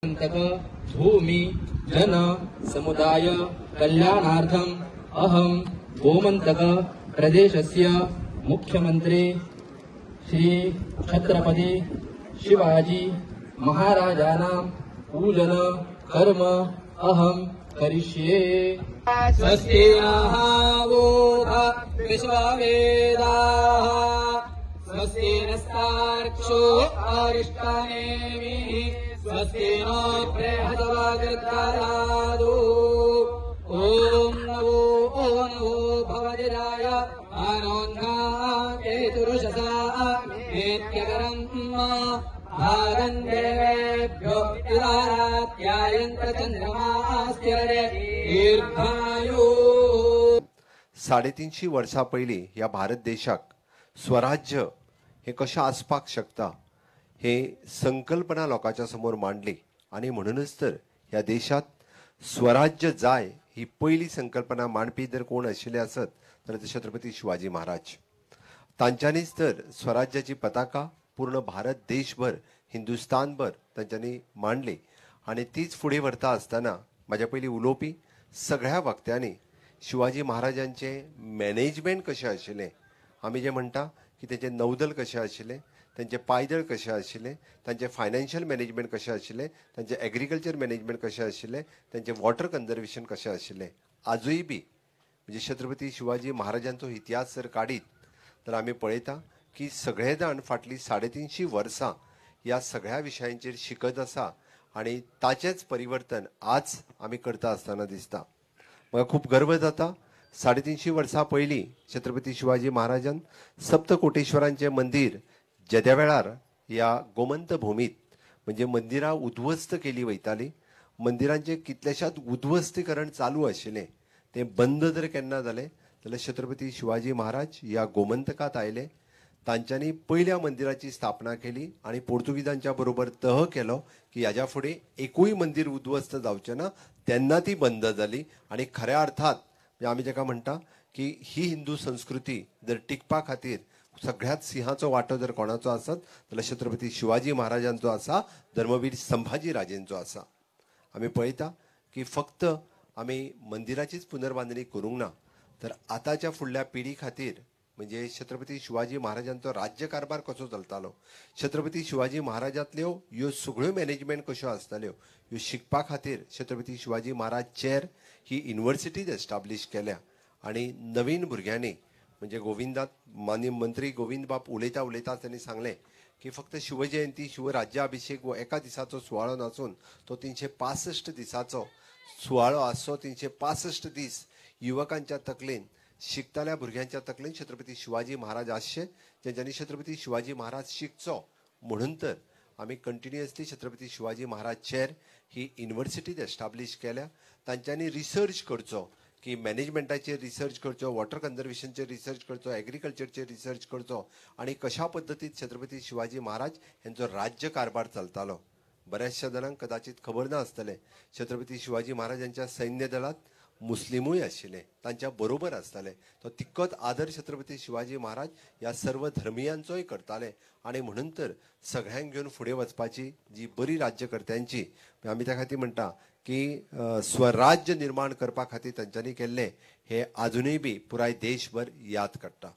भूमी जन समुदाय कल्याणार्थम अहं गोमंतक प्रदेशस्य मुख्यमंत्री श्री छत्रपती शिवाजी महाराजानां पूजन कर्म अहं करिष्ये। स्वस्ति नः विश्ववेदाः स्वस्ति नस्तार्क्ष्यो अरिष्टनेमिः स्वस्ति नो बृहस्पतिर्दधातु। ॐ नमो नमो भवजिराय अनोन्नाकेतुरुषसा नित्यकरं भागं देवेभ्यो उदारात्यायन्त चंद्रमास्तिरे दीर्घायु। 350 वर्सां पयलीं ह्या भारत देशाक स्वराज्य हे कशें आसपाक शकता हे संकल्पना लोकांच्या समोर मांडली आनी म्हणूनच तर ह्या देशांत स्वराज्य जाय ही पयली संकल्पना मांडपी जर कोण आशिल्ले आसत जाल्यार ते छत्रपती शिवाजी महाराज। तांच्यांनीच तर स्वराज्याची पताका पूर्ण भारत देशभर हिंदुस्तानभर तांच्यांनी मांडली आनी तीच फुडें व्हरता आसतना म्हाज्या पयलीं उलोवपी सगळ्या वक्त्यांनी शिवाजी महाराजांचें मॅनेजमेंट कशें आशिल्लें, आमी जें म्हणटा की तेंचें नौदल कशें आशिल्लें, तेंचें पायदळ कशें आशिल्लें, तांचें फायनान्शियल मॅनेजमेंट कशें आशिल्लें, तांचें एग्रीकल्चर मॅनेजमेंट कशें आशिल्लें, तांचें वॉटर कन्जर्वेशन कशें आशिल्लें। आजूय बी म्हणजे छत्रपती शिवाजी महाराजांचो इतिहास जर काडीत तर आमी पळयता की सगळे जाण फाटलीं 350 वर्सां ह्या सगळ्या विशयांचेर शिकत आसा आनी ताचेंच परिवर्तन आज आमी करता आसतना दिसता। म्हाका खूब गर्व जाता 350 वर्सां पयलीं छत्रपती शिवाजी महाराजान सप्तकोटेश्वरांचें मंदीर जेद्या वेळार ह्या गोमंत भुमीत म्हणजे मंदिरां उद्ध्वस्त केली वयताली, मंदिरांचें कितलेशात उद्ध्वस्तीकरण चालू आशिल्लें तें बंद जर केन्ना जालें जाल्यार छत्रपती शिवाजी महाराज ह्या गोमंतकात आयले, तांच्यांनी पयल्या मंदिराची स्थापना केली आनी पोर्तुगीजांच्या बरोबर तह केलो की ह्याच्या फुडें एकूय मंदीर उद्ध्वस्त जावचें ना, तेन्ना ती बंद जाली। आनी खऱ्या अर्थात म्हणजे आमी जेका म्हणटा की ही हिंदू संस्कृती जर टिकपा खातीर सगळ्यात सिंहाचो वांटो जर कोणाचो आसत जाल्यार छत्रपती शिवाजी महाराजांचो आसा, धर्मवीर संभाजी राजेंचो आसा। आमी पळयता की फक्त आमी मंदिराचीच पुनर्बांदणी करूंक ना तर आतांच्या फुडल्या पिढी खातीर म्हणजे छत्रपती शिवाजी महाराजांचो राज्यकारभार कसो चलतालो, छत्रपती शिवाजी महाराजांतल्यो ह्यो सगळ्यो मॅनेजमेंट कश्यो आसताल्यो ह्यो शिकपा खातीर छत्रपती शिवाजी महाराज चेर ही युनिवर्सिटीज एस्टाब्लीश केल्या आनी नवीन भुरग्यांनी म्हणजे गोविंदात माननीय मंत्री गोविंद बाब उलयता उलयता तांणी सांगलें की फक्त शिवजयंती शिवराज्याभिषेक हो एका दिसाचो सुवाळो नासून तो 365 दिसाचो सुवाळो आसचो। 365 दीस युवकांच्या तकलेन, शिकतल्या भुरग्यांच्या तकलेन छत्रपती शिवाजी महाराज आसचे, तेंच्यांनी छत्रपती शिवाजी महाराज शिकचो म्हणून तर आमी कंटिन्युअसली छत्रपती शिवाजी महाराज चेर ही युनिवर्सिटीज एस्टाब्लीश केल्या। तांच्यांनी रिसर्च करचो की मॅनेजमेंटाचेर रिसर्च करचो, वॉटर कन्जर्वेशनचेर रिसर्च करचो, एग्रीकल्चरचेर रिसर्च करचो आनी कशा पद्दतीन छत्रपती शिवाजी महाराज हेंचो राज्य कारभार चलतालो। बऱ्याचशा जाणांक कदाचित खबर ना आसतलें छत्रपती शिवाजी महाराजांच्या सैन्य दलांत मुस्लिमूय आशिल्ले, तांच्या बरोबर आसताले। तो तितकोच आदर छत्रपती शिवाजी महाराज ह्या सर्व धर्मियांचोय करताले आनी म्हणून तर सगळ्यांक घेवन फुडें वचपाची जी बरी राज्यकर्त्यांची आमी त्या खातीर म्हणटा की स्वराज्य निर्माण करपा खातीर तांच्यांनी केल्लें हें आजुनूय बी पुराय देशभर याद काडटा।